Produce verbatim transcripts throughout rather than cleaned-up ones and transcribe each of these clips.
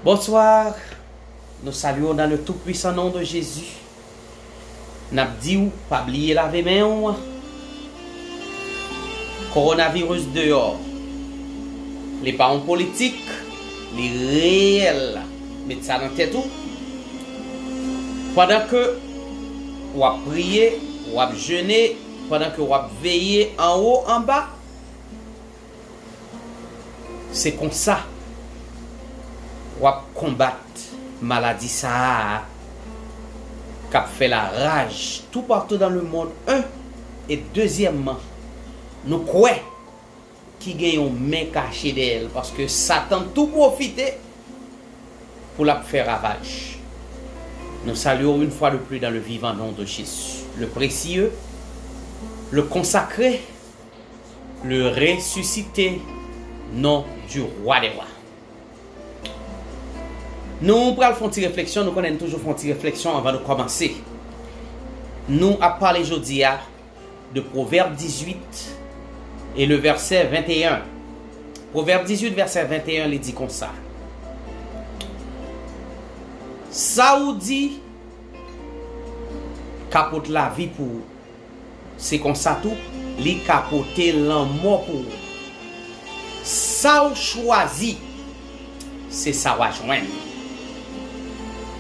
Bonsoir. Nous saluons dans le tout puissant nom de Jésus. N ap di w, pa bliye lave men w. Kowonaviris deyò. Li pa yon politik, li reyèl. Met sa nan tèt ou. Pandan ke w ap priye, w ap jene, pandan ke w ap veye anwo, anba, se konsa w ap konbat maladi sa a k ap fè laraj toupatou dans le monde. Un, e dezyèmman, nou kwè ki gen yon men kache dèyè l, paske Satan tou pwofite pou l ap fè ravaj. Nous saluons une fois de plus dans le vivant nom de Jésus, le précieux, le consacré, le ressuscité nom du roi des rois. Nou pral fè yon ti refleksyon, nou konnen n toujou fè yon ti refleksyon anvan nou kòmanse. Nou ap pale jodi a de Pwovèb dizuit e le vèsè venteyen. Pwovèb dizuit, vèsè venteyen, li di konsa: Sa ou di ka pot lavi pou ou, se konsa tou, li ka pote lanmò pou ou. Sa w chwazi, se sa w a jwenn.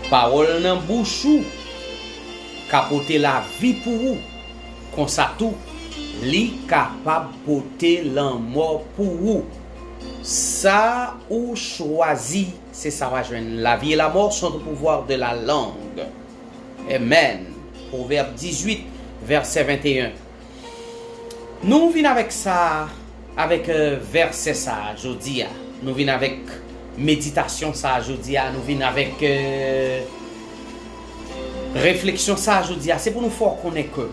Pawòl nan bouch ou ka pote lavi pou ou, konsa tou, li kapab pote lanmò pou ou. Sa ou chwazi, se sa w a jwenn. La vie et la mort sont au pouvoir de la langue. Amen. Pwovèb dizuit, vèsè venteyen. Nou vin avèk sa, avèk, euh, vèsè sa a jodi a. Nou vin avèk meditasyon sa a jodi a. Nou vin avèk, euh, refleksyon sa a jodi a. Se pou nou fè w konnen ke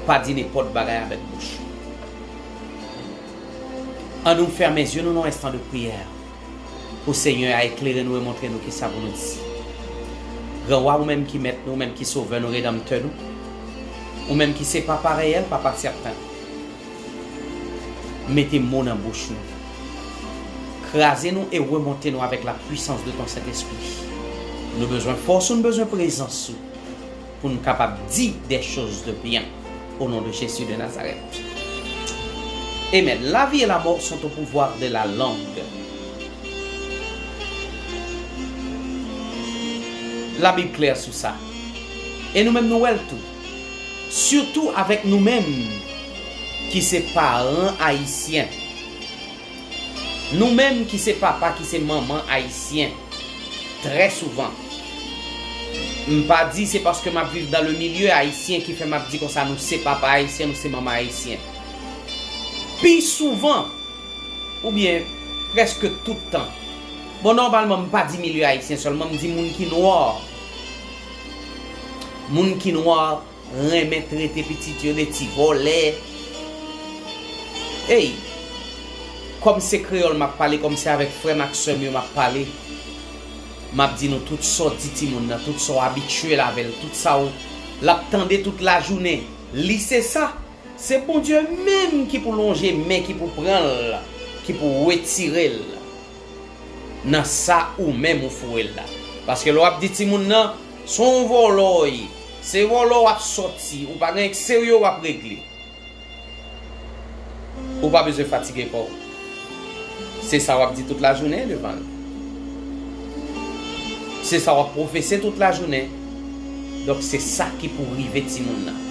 pa di nenpòt bagay avèk bouch ou. Annou fèmen zye nou nan yon enstan de priyè pou Senyè a eklere nou e montre nou kisa pou nou di. Granwa, ou menm ki mèt nou, ou menm ki sovè nou, redanmtè nou, ou menm ki se papa reyèl, papa sèten, mete mo nan bouch nou. Kraze nou e remonte nou avèk la puissance de ton Saint-Esprit. Nou bezwen fòs ou, nou bezwen prezans ou pou n kapab di des choses de bien. Au nom de Jésus de Nazareth. Amen. La vie et la mort sont au pouvoir de la langue. Labib klè sou sa. E nou menm nou wè l tou. Sitou avèk nou menm ki se paran ayisyen. Nou menm ki se papa, ki se manman ayisyen, trè souvan, m pa di se paske m ap viv dans le milieu ayisyen ki fè m ap di konsa, nou se papa ayisyen, nou se manman ayisyen. Pi souvan, oubyen prèske tout tan, bon, nòmalman, m pa di milye ayisyen sèlman, m di moun ki nwa. Moun ki nwa renmen trete pitit yo de ti vòlè. Ey, kòm se kreyòl m ap pale, kòm se avèk frè m ak sè m yo m ap pale, m ap di nou tout sa w di timoun nan, tout sa w abitye l avè l, tout sa w, l ap tande tout lajounen, li se sa. Se Bondye menm ki pou lonje men, ki pou pran l, ki pou retire l nan sa ou menm ou foure l la. Paske lè w ap di timoun nan, se yon vòlò w ye, se vòlò w ap sòti, ou pa gen serye w ap regle. Ou pa bezwen fatige kò w. Se sa w ap di tout lajounen devan l. Se sa w ap pwofese tout lajounen. Donk, se sa ki pou rive timoun nan.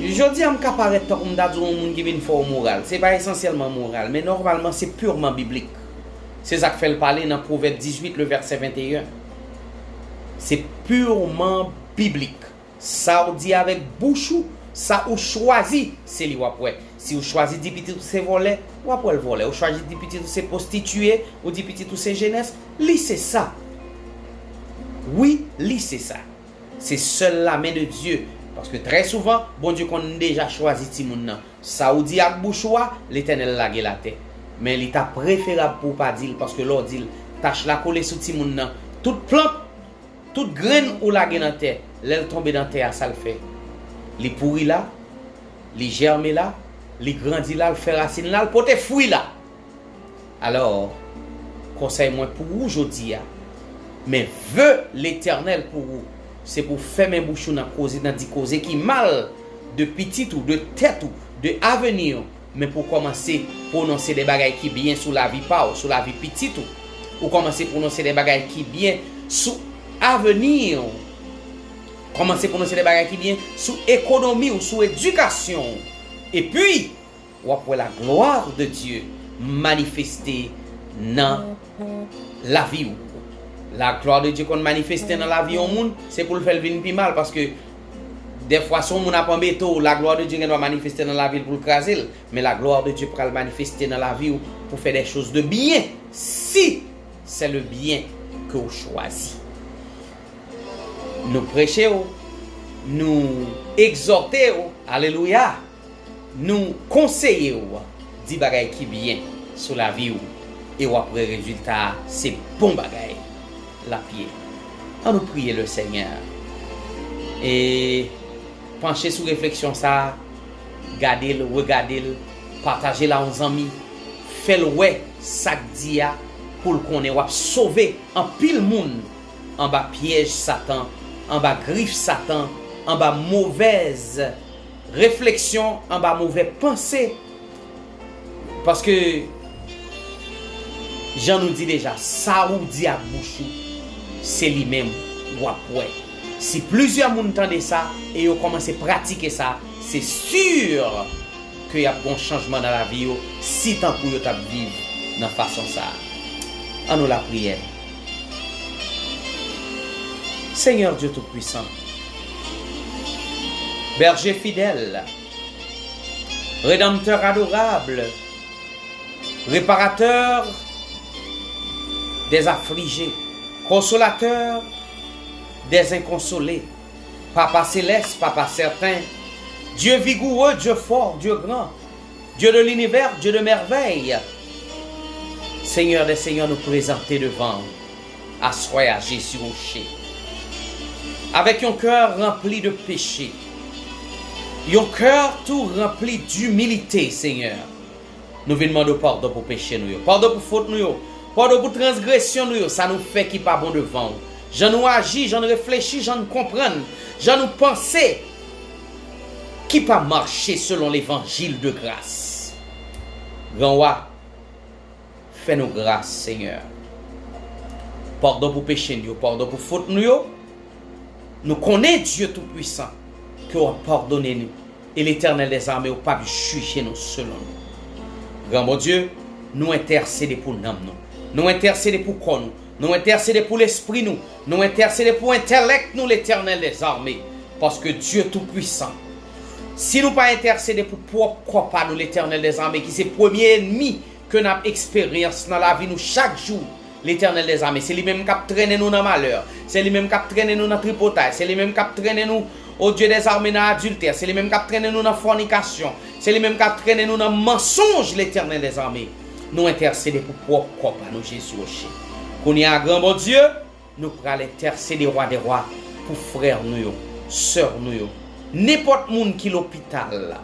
Jodi a, m ka parèt tankou m ta di w yon moun ki vin fè w moral. Se pa esansyèlman moral, men nòmalman, se purman biblik. Se sa k fè l pale nan Pwovèb dizuit, le vèsè venteyen. Se purman biblik. Sa w di avèk bouch ou, sa ou chwazi, se li w ap wè. Si ou chwazi di pitit ou se vòlè, w ap wè l vòlè. Ou chwazi di pitit ou se pwostitiye, ou di pitit ou se jenès, li se sa. Wi, li se sa. Se sèl la men de Dye. Paske trè souvan, Bondye konn deja chwazi timoun nan. Sa ou di ak bouch ou a, Letènèl lage l atè. Men li ta preferab pou w pa di l, paske lè w di l, tach la kole sou timoun nan. Tout plant, tout grenn ou lage nan tè, lè l tonbe nan tè a, sa l fè? Li pouri la, li jèmen la, li grandi la, l fè rasin la, l pote fwi la. Alò, Konsèy mwen pou ou jodi a. Men ve Letènèl pou ou, se pou w fèmen bouch ou nan koze, nan di koze ki mal de pitit ou, de tèt ou, de avni w, men pou w kòmanse pwononse de bagay ki byen sou lavi pa w, sou lavi pitit ou. Ou kòmanse pwononse de bagay ki byen sou avni w. Kòmanse pwononse de bagay ki byen sou ekonomi w, sou edikasyon w. Epi, w ap wè la gloire de Dieu manifeste nan lavi w. La gloire de Dieu konn manifeste nan lavi yon moun, se pou l fè l vin pi mal, paske dèfwa, si yon moun ap anbete w, la gloire de Dieu gen dwa manifeste nan lavi l pou l kraze l, men la gloire de Dieu pral manifeste nan lavi w pou fè des choses de bien, si c'est le bien que w chwazi. Nou preche w, nou egzòte w, alelouya, nou konseye w, di bagay ki byen sou lavi w, e w ap wè rezilta a, se bon bagay l ap ye. Ann nou priye le Senyè. E panche sou refleksyon sa a, gade l, regade l, pataje l a yon zanmi, fè l wè sa k di a, pou l konnen w ap sove anpil moun anba pyèj Satan, anba grif Satan, anba movèz refleksyon, anba movè panse. Paske, jan nou di deja, sa ou di ak bouch ou, se li menm w ap wè. Si plizyè moun tande sa e yo kòmanse pratike sa, se si ke y ap gen yon chanjman nan lavi yo, si tankou yo t ap viv nan fason sa a. Ann nou lapriyè. Seigneur Dieu Tout-Puissant, Berger fidèle, Rédempteur adorable, Réparateur des affligés, Consolateur des inconsolés, Papa céleste, Papa certain, Dieu vigoureux, Dieu fort, Dieu grand, Dieu de l'univers, Dieu de merveille, Seigneur des seigneurs, nou prezante devan ou aswè a, Jezi Woche, avèk yon kè ranpli de peche, yon kè tou ranpli d'imilite, Senyè. Nou vin mande w padon pou peche nou yo, padon pou fot nou yo, padon pou transgresyon nou yo, sa nou fè ki pa bon devan w, jan nou aji, jan n reflechi, jan n konprann, jan nou panse, ki pa mache selon levanjil de gras. Granwa, fè nou gras, Senyè. Padon pou peche n yo, padon pou fot nou yo. Nou konnen, Dye Toupwisan, ke w ap padone nou, e Letènèl dèzame, ou p ap jije nou selon nou. Gran Bondye, nou entèsede pou nanm nou. Nou entèsede pou kò nou. Nou entèsede pou lespri nou. Nou entèsede pou entèlèk nou, Letènèl dèzame. Paske Dye Toupwisan, si nou pa entèsede pou pwòp kò pa nou, Letènèl dèzame, ki se premye ènmi ke n ap eksperyans nan lavi nou chak jou, Letènèl dèzame, se li menm k ap trennen nou nan malè, se li menm k ap trennen nou nan tripotay, se li menm k ap trennen nou, o Dye dèzame, nan adiltè, se li menm k ap trennen nou nan fònikasyon, se li menm k ap trennen nou nan mansonj, Letènèl dèzame. Nou entèsede pou pwòp kò pa nou, Jezi Woche. Kounye a, gran Bondye, nou pral entèsede, Wa dè wa, pou frè nou yo, sè nou yo, nenpòt moun ki lopital la,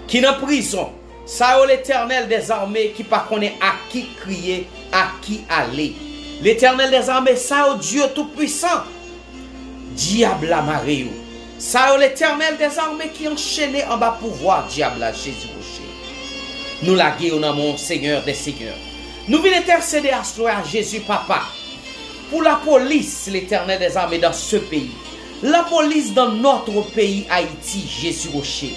ki nan prizon, sa yo, Letènèl dèzame, ki pa konnen a ki kriye, a ki ale. Letènèl dèzame, sa yo, Dye Toupwisan, dyab la mare yo. Sa yo, Letènèl dèzame, ki anchene anba pouvwa dyab la, Jezi Woche. Nou lage yo nan men w, Senyè dè senyè. Nou vin entèsede aswè a, Jezi Papa, pour la police, l'Éternel des armées, dans ce pays. La police dans notre pays, Haïti, Jésus Rocher.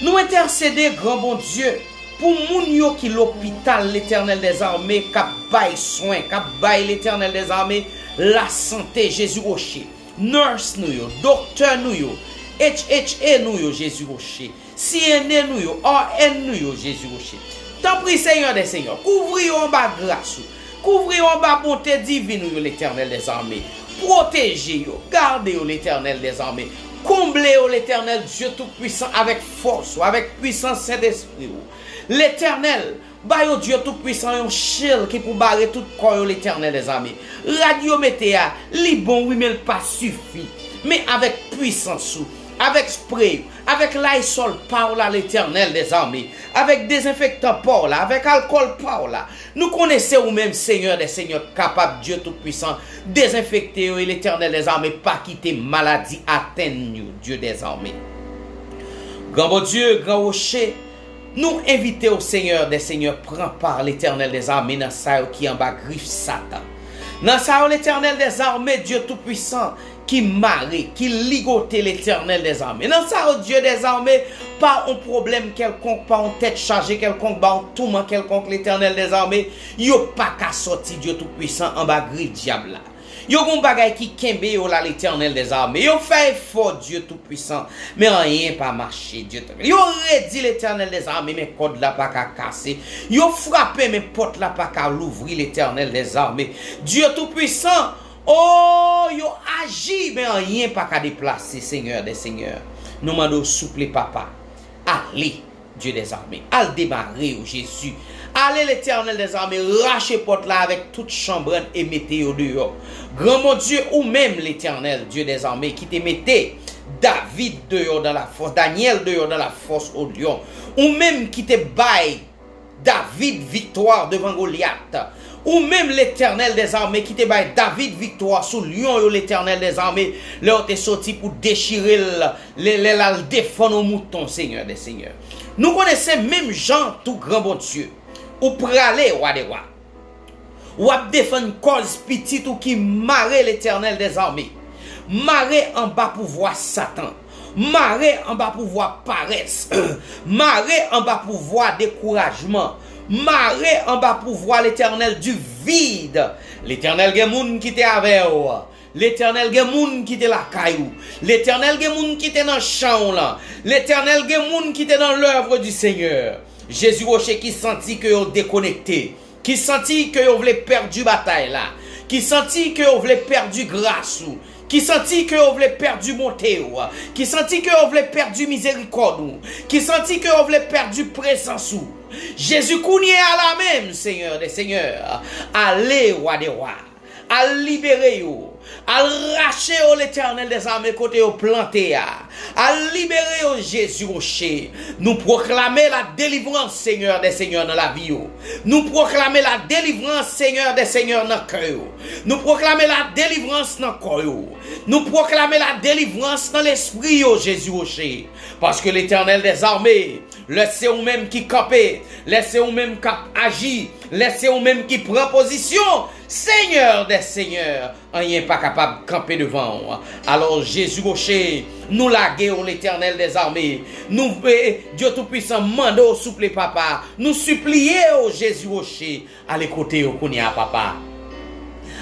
Nou entèsede, gran Bondye, pou moun yo ki lopital, Letènèl dèzame, k ap bay swen, k ap bay, Letènèl dèzame, lasante, Jezi Woche. Nurse nou yo, doktè nou yo, H H A nou yo, Jezi Woche. C N A nou yo, R N nou yo, Jezi Woche. Tanpri, Senyè dè senyè, kouvri yo anba gras ou. Kouvri yo anba bonte divin ou yo, Letènèl dèzame. Pwoteje yo, gade yo, Letènèl dèzame. Konble yo, Letènèl Dye Toupwisan, avèk fòs ou, avèk pwisans Sentespri ou. Letènèl, ba yo, Dye Toupwisan, yon shield ki pou bare tout kò yo, Letènèl dèzame. Rad yo mete a, li bon, wi, men l pa sifi. Men avèk pwisans ou, avèk spray ou, Avèk Lysol pa w la, Letènèl dèzame, avèk dezenfektan pa w la, avèk alkòl pa w la, nou konnen se ou menm, Senyè dè senyè, k kapab, Dye Toupwisan, dezenfekte yo, e Letènèl dèzame, pa kite maladi atenn yo, Dye dèzame. Gran Bondye, gran woche, nou envite w, Senyè dè senyè, pran pa, Letènèl dèzame, nan sa yo ki anba grif Satan. Nan sa yo, Letènèl dèzame, Dye Toupwisan, ki mare, ki ligote, Letènèl dèzame. Nan sa yo, Dye dèzame, pa yon pwoblèm kèlkonk, pa yon tèt chaje kèlkonk, pa yon touman kèlkonk, Letènèl dèzame, yo pa ka sòti, Dye Toupwisan, anba grif dyab la. Yo gen yon bagay ki kenbe yo la, Letènèl dèzame. Yo fè efò, Dye Toupwisan, men anyen pa mache, Dye Toupwisan. Yo redi, Letènèl dèzame, men kòd la pa ka kase. Yo frape, men pòt la pa ka louvri, Letènèl dèzame. Dye Toupwisan, o, yo aji, men anyen pa ka deplase, Senyè dè senyè. Nou mande w, souple, Papa, ale. Dye dèzame, al demare yo, Jezi. Ale, Letènèl dèzame, rache pòt la avèk tout chanbrann e mete yo deyò. Gran Bondye, ou menm, Letènèl, Dye dèzame, ki te mete David deyò dan lafòs, Danyèl deyò dan lafòs o lyon. Ou menm ki te bay David viktwa devan Golyat. Ou menm, Letènèl dèzame, ki te bay David viktwa sou lyon yo, Letènèl dèzame, lè yo te soti pou dechire l, lè, lè l al defann yon mouton, Senyè dè senyè. Nou konnen se menm jan tou, Gran Bondye. Ou prale, Wa dè wa. W ap defann kòz pitit ou ki mare, Letènèl dèzame. Mare anba pouvwa Satan. Mare anba pouvwa parès. Mare anba pouvwa dekourajman. Mare anba pouvwa, Letènèl, di vid. Letènèl, gen moun ki te avè w. Letènèl, gen moun ki te lakay ou. Letènèl, gen moun ki te nan chan w lan. Letènèl, gen moun ki te nan lèv di Senyè. Jezi Woche, ki santi ke yo dekonekte, ki santi ke yo vle pèdi batay la, ki santi ke yo vle pèdi gras ou, ki santi ke yo vle pèdi bonte w, ki santi ke yo vle pèdi mizerikòd ou, ki santi ke yo vle pèdi prezans ou. Jezi, kounye a la menm, Senyè dè senyè, ale, Wa dè wa. Al libere yo. Al rache yo, Letènèl dèzame, kote yo plante a. Al libere yo, Jezi Woche. Nou pwoklame la delivrans, Senyè dè senyè, nan lavi yo. Nou pwoklame la delivrans, Senyè dè senyè, nan kè yo. Nou pwoklame la delivrans nan kò yo. Nou pwoklame la delivrans nan lespri yo, Jezi Woche. Paske, Letènèl dèzame, lè se ou menm ki kanpe, lè se ou menm k ap aji, lè se ou menm ki pran pozisyon, Senyè dè senyè, anyen pa kapab kanpe devan w. Alò, Jezi Woche, nou lage w, Letènèl dèzame. Nou, e, Dye Toupwisan, mande w, souple, Papa. Nou sipliye w, Jezi Woche. Ale kote yo kounye a, Papa.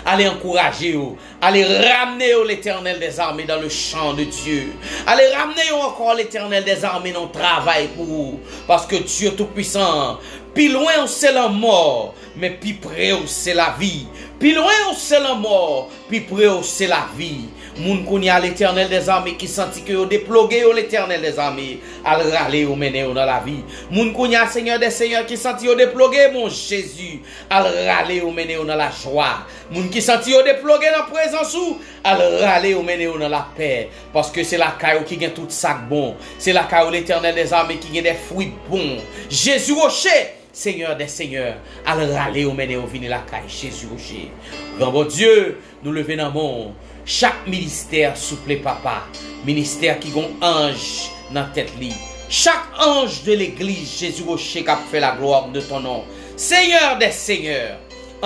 Ale ankouraje yo. Ale ramne yo, Letènèl dèzame, dans le champ de Dieu. Ale ramne yo ankò, Letènèl dèzame, nan travay pou ou. Paske Dye Toupwisan, pi lwen w se lanmò, men pi pre w se lavi. Pi lwen w se lanmò, pi pre w se lavi. Moun kounye a, Letènèl dèzame, ki santi ke yo deploge yo, Letènèl dèzame, al rale yo, mennen yo nan lavi. Moun kounye a, Senyè dè senyè, ki santi yo deploge, mon Jezi, al rale yo, mennen yo nan lajwa. Moun ki santi yo deploge nan prezans ou, al rale yo, mennen yo nan lapè. Paske se lakay ou ki gen tout sa k bon. Se lakay ou, Letènèl dèzame, ki gen de fwi bon. Jezi Woche, Senyè dè senyè, al rale yo, mennen yo vini lakay Jezi Woche. Gran Bondye, nou leve nan men w chak ministè, souple, Papa. Ministè ki gon anj nan tèt li. Chak anj de legliz Jezi Woche k ap fè la gloire de ton nom. Senyè dè senyè,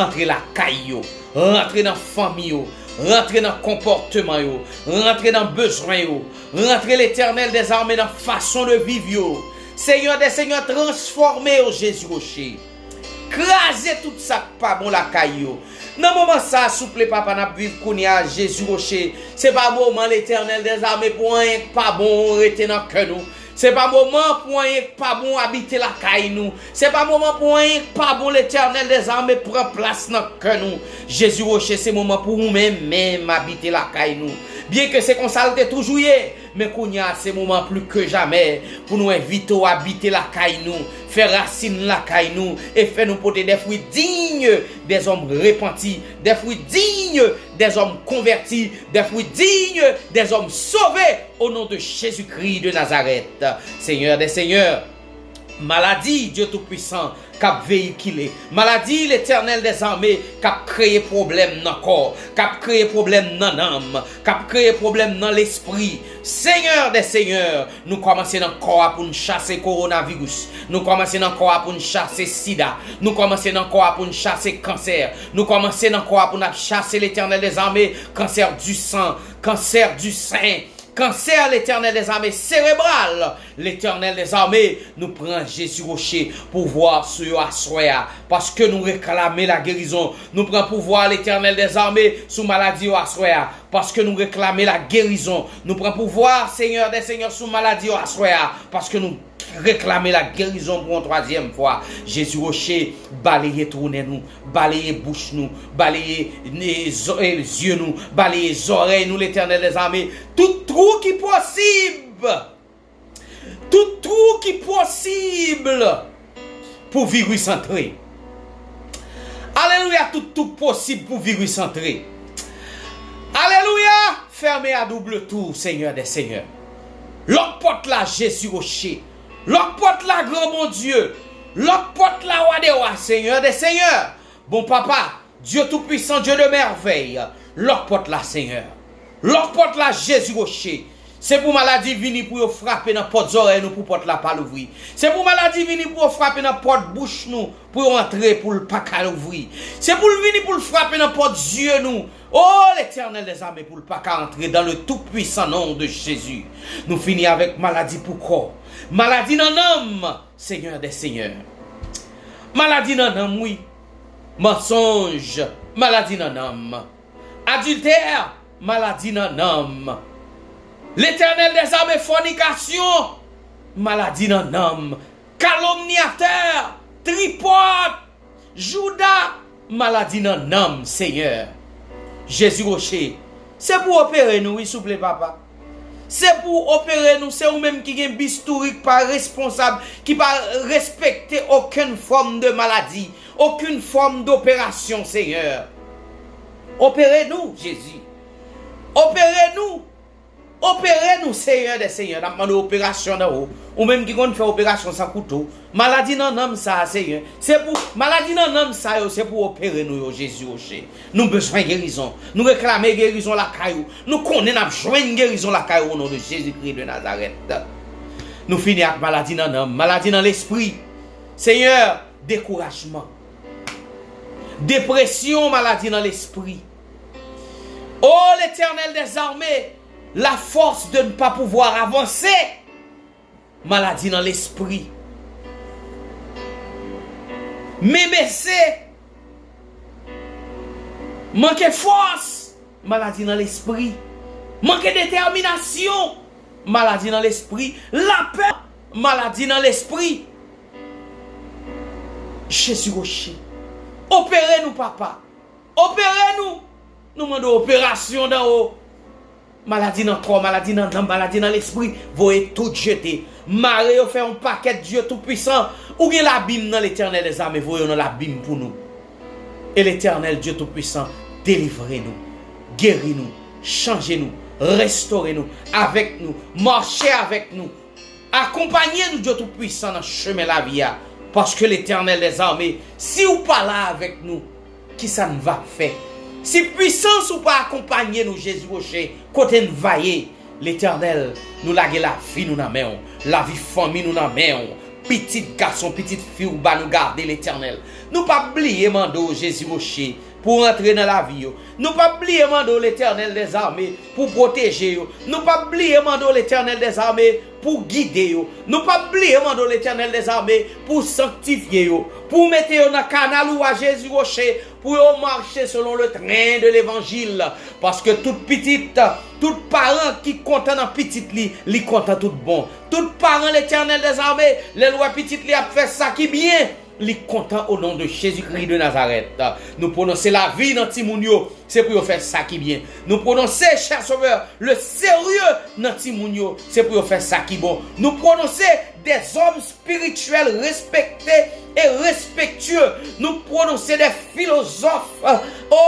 antre lakay yo, rantre nan fanmi yo, rantre nan konpòteman yo, rantre nan bezwen yo, rantre, Letènèl dèzame, nan fason de viv yo. Senyè dè senyè, transfòme yo, Jezi Woche. Kraze tout sa k pa bon lakay yo. Nan moman sa a, souple, Papa, n ap viv kounye a, Jezi Woche, se pa moman, Letènèl dèzame, pou anyen k pa bon rete nan kè nou. Se pa moman pou anyen k pa bon abite lakay nou. Se pa moman pou anyen k pa bon, Letènèl dèzame, pran plas nan kè nou. Jezi Woche, se moman pou ou menm, menm abite lakay nou. Byenke se konsa l te toujou ye, Men kounye a, se moman pli ke jamè pou nou envite w abite lakay nou, fè rasin lakay nou, e fè nou pote des fruits dignes des hommes repentis, des fruits dignes des hommes convertis, des fruits dignes des hommes sauvés, au nom de Jésus-Christ de Nazareth. Seigneur des seigneurs, maladi, Dye Toupwisan, k ap veyikile. Maladi, Letènèl dèzame, k ap kreye pwoblèm nan kò, k ap kreye pwoblèm nan nanm, k ap kreye pwoblèm nan lespri. Senyè dè senyè, nou kòmanse nan kò a pou n chase kowonaviris. Nou kòmanse nan kò a pou n chase sida. Nou kòmanse nan kò a pou n chase kansè. Nou kòmanse nan kò a pou n ap chase, Letènèl dèzame, kansè di san, kansè di sen. Kansè, Letènèl dèzame, serebral, Letènèl dèzame, nou pran Jezi Woche pouvwa sou yo aswè a, paske nou reklame lagerizon. Nou pran pouvwa, Letènèl dèzame, sou maladi yo aswè a, paske nou reklame lagerizon. Nou pran pouvwa, Senyè dè senyè, sou maladi yo aswè a, paske nou reklame lagerizon pou yon twazyèm fwa. Jezi Woche, baleye twou nen nou, baleye bouch nou, baleye ne- zo- e, zye nou, baleye zòrèy nou, Letènèl dèzame. Tout twou ki posib, tout twou ki posib pou viris antre. Alelouya, tout twou posib pou viris antre. Alelouya, fèmen a doub tou, Senyè dè senyè. Lòk pòt la, Jezi Woche. Lòk pòt la, gran Bondye. Lòk pòt la, Wa dè wa, Senyè dè senyè. Bon Papa, Dye Toupwisan, Dye de mèvèy. Lòk pòt la, Senyè. Lòk pòt la, Jezi Woche. Se pou maladi vini pou yo frape nan pòt zòrèy nou pou pòt la pa louvri. Se pou maladi vini pou yo frape nan pòt bouch nou pou yo antre pou l pa ka louvri. Se pou l vini pou l frape nan pòt zye nou. O Letènèl dèzame, pou l pa ka antre, dans le tout puissant nom de Jésus. Nou fini avèk maladi pou kò. Maladi nan nanm, Senyè dè senyè. Maladi nan nanm, wi. Mansonj, maladi nan nanm. Adiltè, maladi nan nanm. Letènèl dèzame, fònikasyon, maladi nan nanm. Kalomniyatè, tripòt, jouda, maladi nan nanm, Senyè. Jezi Woche, se pou opere nou, wi, souple, Papa. Se pou opere nou, se ou menm ki gen bistouri, ki pa responsab, ki pa respekte okenn fòm de maladi, okenn fòm doperasyon, Senyè. Opere nou, Jezi. Opere nou. Opere nou, Senyè dè senyè. N ap mande operasyon nan ou. Ou menm ki konn fè operasyon san kouto. Maladi nan nanm sa a, Senyè. Se pou, maladi nan nanm sa yo, se pou opere nou yo, Jezi Woche. Nou bezwen gerizon. Nou reklame gerizon lakay ou. Nou konnen n ap jwenn gerizon lakay ou, o non de Jezi Kris de Nazarèt. Nou fini ak maladi nan nanm, maladi nan lespri. Senyè, dekourajman. Depresyon, maladi nan lespri. O Letènèl dèzame, la force de ne pas pouvoir avancer. Maladi nan lespri. Men bese. Manke fòs. Maladi nan lespri. Manke detèminasyon. Maladi nan lespri. Lapè. Maladi nan lespri. Jezi Woche. Opere nou, Papa. Opere nou. Nou mande operasyon nan ou. Maladi nan kò, maladi nan nanm, maladi nan lespri, voye tout jete. Mare yo, fè yon pakèt, Dye Toupwisan. Ou gen labim nan, Letènèl dèzame, voye yo nan labim pou nou. E Letènèl, Dye Toupwisan, delivre nou, geri nou, chanje nou, restore nou, avèk nou, mache avèk nou. Akonpanye nou, Dye Toupwisan, nan chemen lavi a, paske Letènèl dèzame, si ou pa la avèk nou, kisa n va fè? Si pwisans ou pa akonpanye nou, Jezi Woche, kote n va ye? Letènèl, nou lage lavi nou nan men w, lavi fanmi nou nan men w, pitit gason, pitit fi ou ba nou gade, Letènèl. Nou p ap bliye mande w, Jezi Woche, pou w rantre nan lavi yo. Nou p ap bliye mande w, Letènèl dèzame, pou w pwoteje yo. Nou p ap bliye mande w, Letènèl dèzame, pou w gide yo. Nou p ap bliye mande w, Letènèl dèzame, pou w sanktifye yo, pou w mete yo nan kanal ou a, Jezi Woche, pou yo mache selon le tren de levanjil. Paske tout pitit, tout paran ki kontan nan pitit li, li kontan tout bon. Tout paran, Letènèl dèzame, lè l wè pitit li ap fè sa ki byen, li kontan o non de Jezikri de Nazarèt. Nou pwononse lavi nan timoun yo, se pou yo fè sa ki byen. Nou pwononse, chè Sovè, le serye nan timoun yo, se pou yo fè sa ki bon. Nou pwononse des hommes spirituels respectés et respectueux. Nou pwononse des philosophes, o,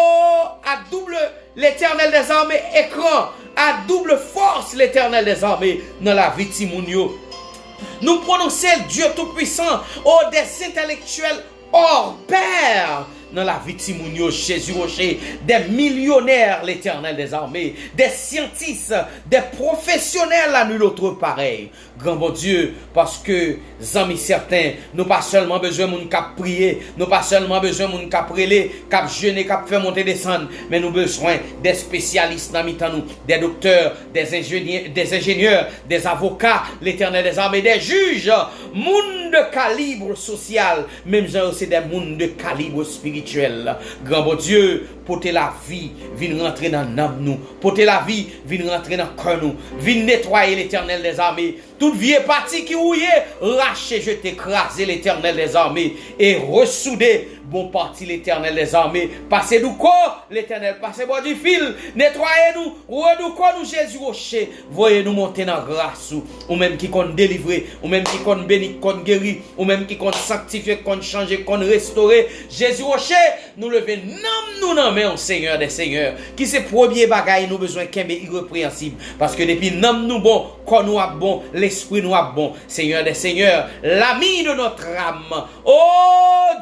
a double Letènèl dèzame ekran, a double force Letènèl dèzame nan lavi timoun yo. Nou pwononse Dye Toupwisan, o, des intellectuels hors pair nan lavi timoun yo, Jezi Woche, des millionnaires Letènèl dèzame, des scientifiques, des professionnels à nul autre pareil. Gran Bondye, paske zanmi sèten, nou pa sèlman bezwen moun k ap priye, nou pa sèlman bezwen moun k ap rele, k ap jene, k ap fè monte desann, men nou bezwen des spesyalis nan mitan nou, des docteurs, des ingénieurs, des ingénieurs, des avocats, Letènèl dèzame, des juges, moun de calibre social, menm jan yo se des moun de calibre spirituel. Gran Bondye, pote lavi vin rantre nan nanm nou, pote lavi vin rantre nan kè nou, vin netwaye Letènèl dèzame, tout vye pati ki wouye, rache, jete, kraze, Letènèl dèzame, e resoude bon pati, Letènèl dèzame. Pase douko, Letènèl, pase bò difil, netwaye nou, redouko nou, Jezi Woche, voye nou monte nan gras ou, ou menm ki konn delivre, ou menm ki konn beni, ki konn geri, ou menm ki konn sanktifye, ki konn chanje, ki konn restore, Jezi Woche, nou leve nanm nou nan men w, Senyè dè senyè, ki se premye bagay nou bezwen kenbe irepreyansib, paske depi nanm nou bon, kò nou ap bon, lespri nou ap bon, Senyè dè senyè, l'ami de notre âme, o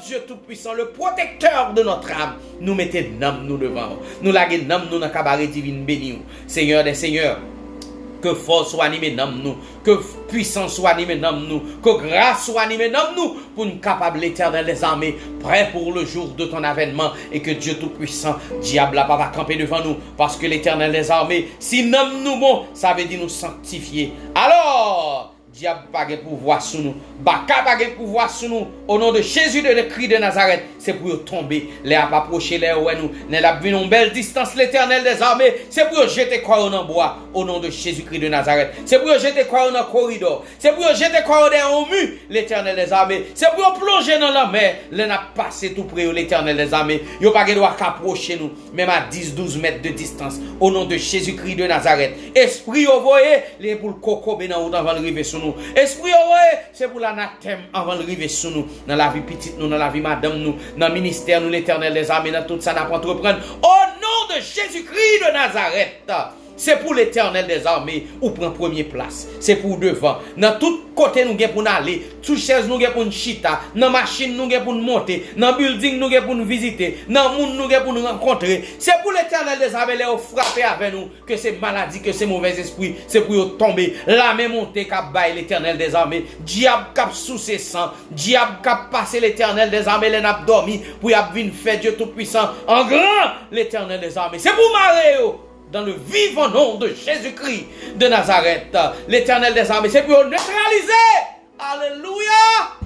Dye Toupwisan, le protecteur de notre âme, nou mete nanm nou devan w, nou lage nanm nou nan kabare divin beni w, Senyè dè senyè, ke fòs ou anime nanm nou, ke pwisans ou anime nanm nou, ke gras ou anime nanm nou, pou n kapab, Letènèl dèzame, prè pou le jou de ton avènman, e ke Dye Toupwisan, dyab la pa va kanpe devan nou, paske Letènèl dèzame, si nanm nou bon, sa vle di nou sanktifye. Alò, dyab pa gen pouvwa sou nou, baka pa gen pouvwa sou nou, o non de Jezi de, de Kri de Nazarèt, se pou yo tonbe. Lè y ap apwoche, lè yo wè nou, lè n ap vin yon bèl distans, Letènèl dèzame, se pou yo jete kò yo nan bwa, o non de Jezikri de Nazarèt. Se pou yo jete kò yo nan koridò. Se pou yo jete kò yo dèyè yon mi, Letènèl dèzame. Se pou yo plonje nan lanmè, lè n ap pase tou pre yo, Letènèl dèzame. Yo pa gen dwa ka pwoche nou, menm a dis, douz mèt de distans, o non de Jezikri de Nazarèt. Espri yo voye, li gen pou l kokobe nan wout anvan l rive sou nou. Espri yo voye, se pou l anatèm anvan l rive sou nou, nan lavi pitit nou, nan lavi madanm nou, nan ministè nou, Letènèl dèzame, nan tout sa n ap antreprann. O non de Jezikri de Nazarèt, se pou Letènèl dèzame ou pran premye plas. Se pou w devan. Nan tout kote nou gen pou n ale, sou chèz nou gen pou n chita, nan machin nou gen pou n monte, nan bilding nou gen pou n vizite, nan moun nou gen pou n rankontre. Se pou Letènèl dèzame, lè yo frape avè nou, ke se maladi, ke se movèzespri, se pou yo tonbe. Lame monte k ap bay, Letènèl dèzame. Dyab k ap souse san, dyab k ap pase, Letènèl dèzame, lè n ap dòmi, pou y ap vin fè Dye Toupwisan an gran, Letènèl dèzame. Se pou w mare yo, dans le vivant nom de Jésus-Christ de Nazareth, Letènèl dèzame, se pou yo netralize. Alelouya!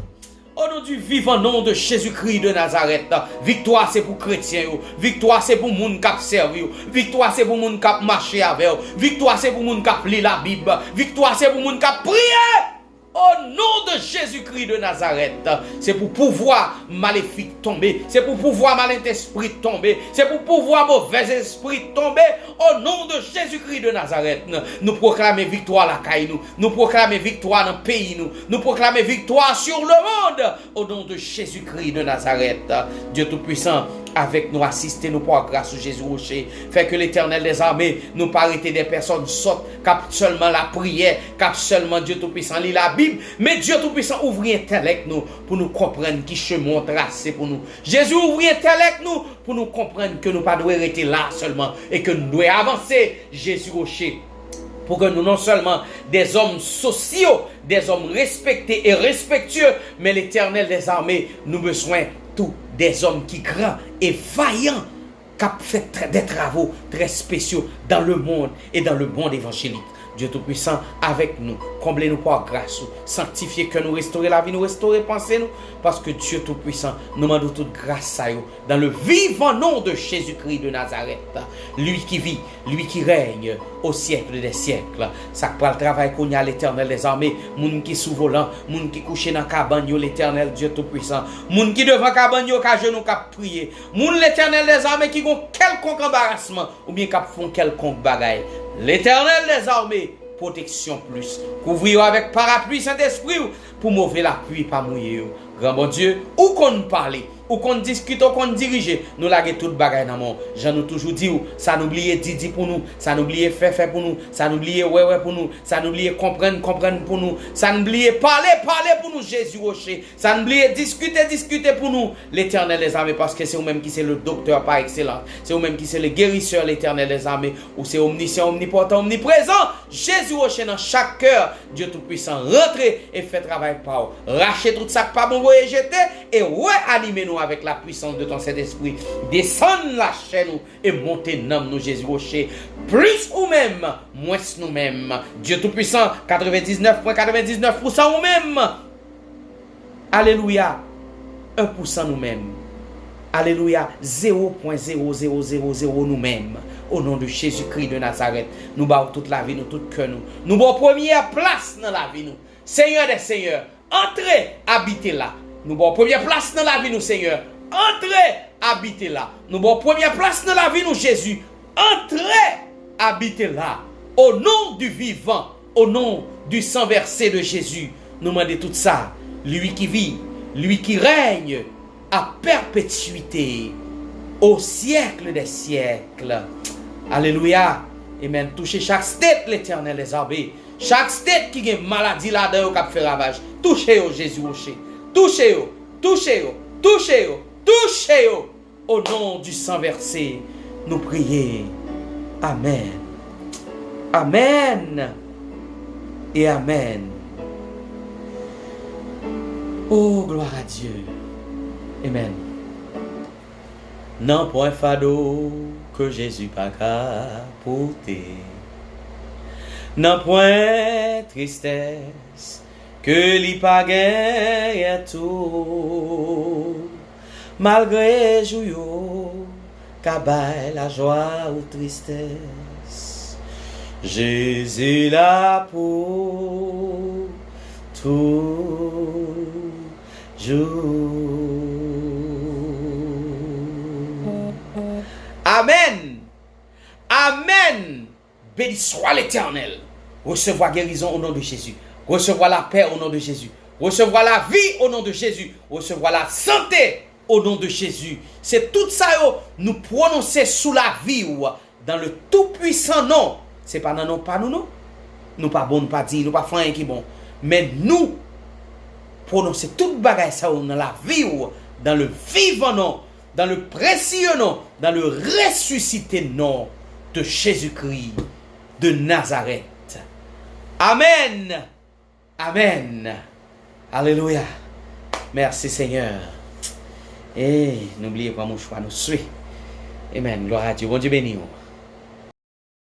O non du vivant nom de Jésus-Christ de Nazareth, viktwa se pou kretyen yo, viktwa se pou moun k ap sèvi w, viktwa se pou moun k ap mache avè w, viktwa se pou moun k ap li Labib, viktwa se pou moun k ap priye. O non de Jezikri de Nazarèt, se pou pouvwa malefik tonbe, se pou pouvwa malentespri tonbe, se pou pouvwa movèzespri tonbe. O non de Jezikri de Nazarèt, nou pwoklame viktwa lakay nou, nou pwoklame viktwa nan peyi nou, nou pwoklame viktwa sur le monde. O non de Jezikri de Nazarèt, Dye Toupwisan, avèk nou, asiste nou pa gras ou, Jezi Woche. Fè ke Letènèl dèzame, nou pa rete de pèsòn sòt k ap sèlman lapriyè, k ap sèlman, Dye Toupwisan, li Labib, men Dye Toupwisan, ouvri entèlèk nou pou nou konprann ki chemen w trase pou nou. Jezi, ouvri entèlèk nou pou nou konprann ke nou pa dwe rete la sèlman e ke nou dwe avanse, Jezi Woche. Pou ke nou non sèlman des hommes sociaux, des hommes respectés et respectueux, men Letènèl dèzame, nou bezwen tou des hommes ki gran e vayan, k ap fè trè, des travaux très spéciaux dans le monde et dans le monde évangélique. Dye Toupwisan, avèk nou, konble nou pa gras ou, sanktifye kè nou, restore lavi nou, restore panse nou, paske Dye Toupwisan, nou mande w tout gras sa yo, dans le vivant nom de Jésus-Christ de Nazareth, lui qui vit, lui qui règne au siècle des siècles. Sa k pral travay kounye a, Letènèl dèzame, moun ki sou volan, moun ki kouche nan kabann yo, Letènèl Dye Toupisan, moun ki devan kabann yo k ajenou k ap priye, moun, Letènèl dèzame, ki gon kèlkonk anbarasman oubyen k ap fè yon kèlkonk bagay, Letènèl dèzame, pwoteksyon plis. Kouvri yo avèk parapli Sentespri w pou move lapli pa mouye yo. Gran Bondye, ou konn pale, ou konn diskite, ou konn dirije. Nou lage tout bagay nan men w. Jan nou toujou di w, sa nou bliye di, di pou nou. Sa nou bliye fè, fè pou nou. Sa nou bliye wè, wè pou nou. Sa nou bliye konprann, konprann pou nou. Sa n bliye pale, pale pou nou, Jezi Woche. Sa n bliye diskite, diskite pou nou, Letènèl dèzame, paske se ou menm ki se le doktè pa ekselans. Se ou menm ki se le gerisè, Letènèl dèzame. Ou se omnisyan, omnipòtan, omniprezan. Jezi Woche, nan chak kè, Dye Toupisan, rantre e fè travay pa w. Rache tout sa k pa bon, voye jete, e reanime nou avèk la puissance de ton Saint-Esprit. Desann lachè nou e monte nanm nou, Jezi Woche. Plis ou menm, mwens nou menm. Dye Toupisan, katrevendiznèf pwen katrevendiznèf pousan ou menm. Alelouya. En pousan nou menm. Alelouya. Zewo pwen zewo zewo zewo zewo nou menm. O non de Jezikri de Nazarèt, nou ba w tout lavi nou, tout kè nou. Nou ba w premyè plas nan lavi nou. Senyè dè senyè, antre, abite la. Nou ba w premyè plas nan lavi nou, Senyè. Antre, abite la. Nou ba w premyè plas nan lavi nou, Jezi. Antre, abite la. Au nom du vivant, au nom du sang versé de Jésus, nou mande tout sa. Lui qui vit, lui qui règne à perpétuité, au siècle des siècles. Alelouya. Amen. Touche chak state, Letènèl dèzame. Chak state ki gen maladi ladan yo k ap fè ravaj. Touche yo, Jezi Woche. Touche yo, touche yo, touche yo, touche yo. O non du sang versé, nou priye. Amèn. Amèn. E amèn. O, glwa a Dye. Amèn. Nanpwen fado ke Jezi pa ka pote. Nanpwen tristès ke li pa genyen tou. Malgre jou yo ka bay lajwa ou tristès, Jezi la pou toujou. Amèn. Amèn. Béni soit l'Éternel. Resevwa gerizon o non de Jezi. Resevwa lapè o non de Jezi. Resevwa lavi o non de Jezi. Resevwa lasante o non de Jezi. Se tout sa yo nou pwononse sou lavi w, dans le tout puissant nom. Se pa nan non pa nou, non. Nou pa bon, nou pa diy, nou pa fè anyen ki bon. Men nou pwononse tout bagay sa yo nan lavi w, dans le vivant nom, dans le précieux nom, dans le ressuscité nom de Jésus-Christ de Nazareth. Amèn. Amèn. Alelouya. Mèsi, Senyè. E nou bliye pran mouchwa nou swe. Amèn. Glwa a Dye. Bondye beni w.